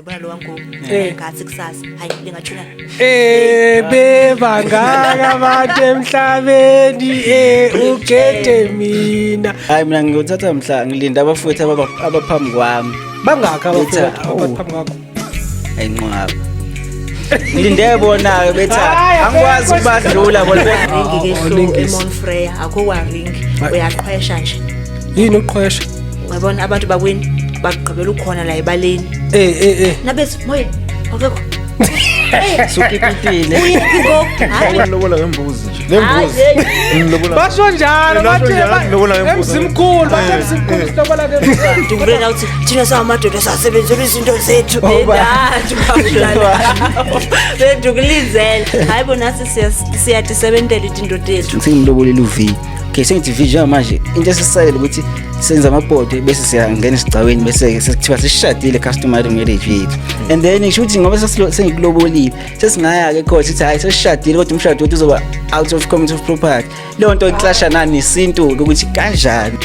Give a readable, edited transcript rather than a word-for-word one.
Yabona lo wangu ngathi kusasa hayi lingatshona. Bebangaka abantu emhlabeni, ukhethe mina. Hayi, mina ngiyothatha mhla ngilinda abafowethu abaphambi kwami. Bangakhi Betha, abafowethu abaphambi kwakho? Ayinqwaba. Ngilinde bona-ke bethi Hayi, angikwazi akekho. ukubadlula bona. Ringi ke Oh, hlo lingisi. eMount Frere akho kwa ring, uyaqhwesha nje. Yini uqhwesha? Uyabona abantu bakweni bakugqibela ukhona la ebaleni. Nabethi moye akekho. Sukipitile. Uyephi ngoku? Hayi. Ngilobola ngembuzi nje. Lembuzi. Ngilobola. Basho njalo. Basho bathi njalo, ngilobola ngembuzi. Emzimkhulu, bathi emzimkhulu silobola ngembuzi. Dubulena uthi thina singamadoda sasebenzela izinto zethu. Oba. Bedukulizela. Hayi bo, nathi siyatisebentela izinto tethu. Sengimlobolile uV. Okay, sengithi V njengamanje into esisalele ukuthi senze amabhodi bese siyangena esigcawini, bese sekuthiwa sesishadile, customary marriage yethu. And then ngisho ukuthi ngoba sengikulobolile, sesingaya-ke court, sithi hhayi, sesishadile, kodwa umshado wethu uzoba out of community of property. Leyo nto iclasha nani nesintu-ke ukuthi kanjani.